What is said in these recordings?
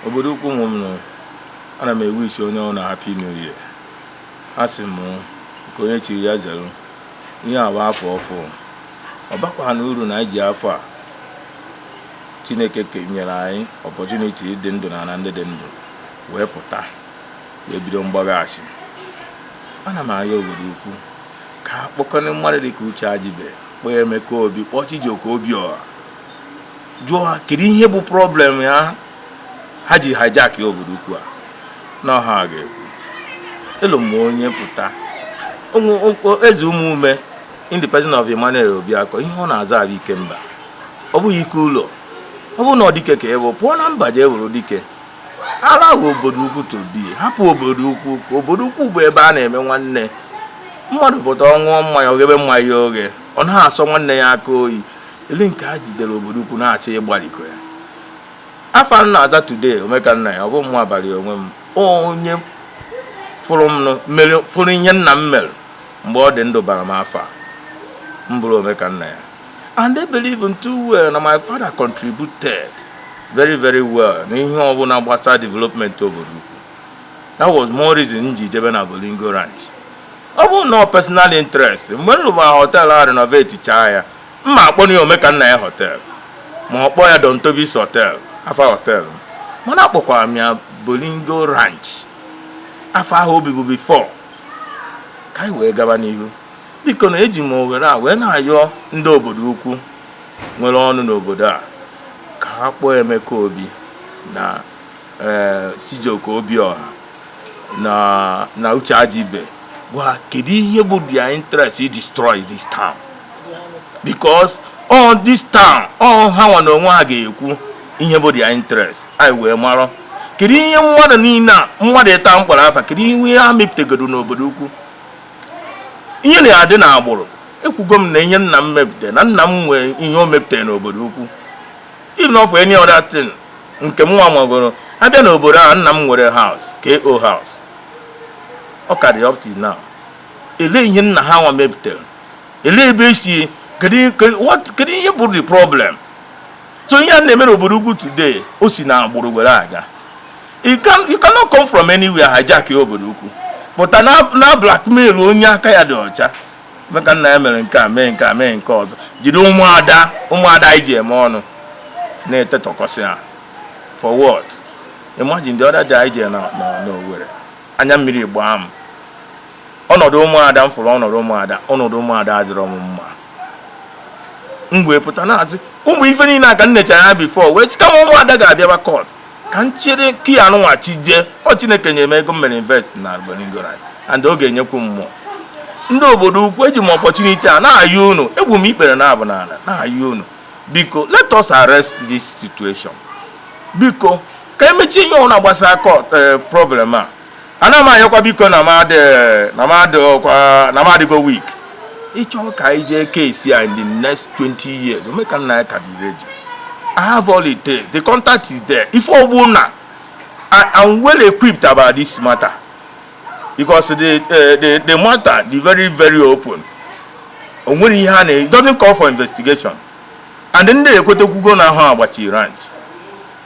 Obodo ukwu, ụmụ m nụ, ana m ewish onye ọ na happy new year. A sị m nke onye chiri ya zere. Ihe a bụ afọ ọfụ, ọ bakwa na uru na anyị ji afọ a Chineke nyere anyị opportunity ịdị ndụ na ala ndị dị ndụ wee pụta wee bido mgbaghachi. Ana m arịọ obodo ukwu ka a kpọkọrọ mmadụ dịka Uche Ajibe, kpọọ Emeka Obi, kpọọ Chijioke Obiọha, jụọ ha kedu ihe bụ problem ya ha ji hijack ya obodo ukwu a na ọha ga-ekwu. Elu m onye pụta eze ụmụ ume in the person of Emmanuel Obiakọ, ihe ọ na-aza abụ ike mba. Ọ bụghị ike ụlọ, ọ bụrụ na ọ dike ka ị bụ, pụọ na mba jee were dike ala ahụ obodo ukwu to be. Hapụ obodo ukwu ka obodo ukwu bụ ebe a na-eme nwanne. Mmadụ pụta, ọṅụọ mmanya, oghebe mmanya oghe, ọ naghị asọ nwanne ya aka oyi. Ele nke a jidere obodo ukwu na-achọ ịgbalikọ ya. Afa m na-aza today, omeka nna ya, ọ bụ mụ abalị onwe m onye fụrụ m mere fụrụ ihe nna m mere mgbe ọ dị ndụ bara m afọ a m bụrụ omeka nna ya. And they believe in too well na my father contributed very very well n'ihe ọbụla gbasara development obodo ukwu. That was more reason m ji jebe na Bolingo Ranch. Ọ bụrụ na ọ personal interest, mgbe m lụbara hotel a, renovate chaa ya, mma akpọ ya omeka nna ya hotel, ma ọ kpọọ ya Don Tobis Hotel, afa hotel m. Mana akpọkwara m ya Bolingo Ranch, afọ ahụ obi bụ before, ka anyị wee gaba n'ihu. Biko, na eji m ohere a wee na-ayọ ndị obodo ukwu nwere ọnụ n'obodo a ka ha kpọọ Emeka Obi na ee Chijioke Obiọha na Uche Ajibe, gwa ha kedu ihe bụ their interest in destroy this town, because all this town, all ha nwa na onwe ha ga-ekwu ihe bụ their interest, anyị wee mara kedu ihe mmadụ niile a mmadụ ịta mkpọrọ afa, kedu ihe ha mepụtagoro n'obodo ukwu. Ihe na-adị n'agbụrụ. Ekwugo m na ihe nna m mepụtara, na nna m nwere ihe o mepụtara n'obodo ukwu, if not for any other thing nke m nwa magoro abịa n'obodo a. Nna m nwere house, KO House, ọ ka dị up till now. Elee ihe nna ha nwa mepụtara? Elee ebe esi? Kedu ihe bụ the problem? So ihe a na-eme n'obodo ukwu today, o si na agbụrụ were aga. You cannot come from anywhere hijack ya obodo ukwu, pụta na blackmail onye aka ya dị ọcha maka nna ya mere nke a, mee nke a, mee nke ọzọ, jiri ụmụada ụmụada anyị ji eme ọnụ na-etetọkọsị ha. For what? Imagine the other day anyị jere na n'Owerri, anya mmiri gbaa m. Ọnọdụ ụmụada m fụrụ, ọnọdụ ụmụada, ọnọdụ ụmụada adịrọ m mma. M wee pụta na-asị ụmụ ife niile a ka m nechara ya before wee sị kama ụmụada ga-abịaba court, ka m chere ki anụnwachi jee. Ọ Chineke nyere m ego m mere invest na Bolingo Ranch, and ọ ga-enyekwu mmụọ ndị obodo ukwu. Eji m opportunity a na-ayọ unu, egbu m ikpere na abụ n'ala na-ayọ unu, biko, let us arrest this situation. Biko, ka emechie ihe ọbụla gbasara court problem a. Ana m ayọkwa, biko, na m adịkwa na m adịgo weak ịchọ ka anyị jee case a in the next 20 years. Omeka nna ya ka dị ready. I have all it takes. The contact is there. Ife ọbụla, I am well equipped about this matter because the matter dị very very open. O nwere ihe a na it doesn't call for investigation, and ndị ekwetekwugo na ahụ agbachi ranch.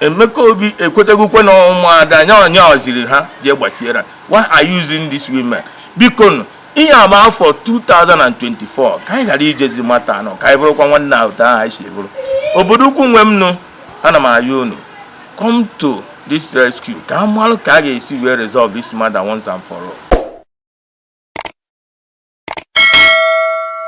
Emeka Obi ekwetegokwe na ụmụada nya oziri ha jee gbachie ranch. Why are you using these women? Biko nụ, ihe ama afọ 2024, ka anyị ghara ijezi mata anọ, ka anyị bụrụkwa nwanne ahụ ahụ anyị si bụrụ. Obodo ukwu nwe m nụ, ana m ayọ unu, come to this rescue ka a malụ ka a ga-esi wee resolve this matter once and for all.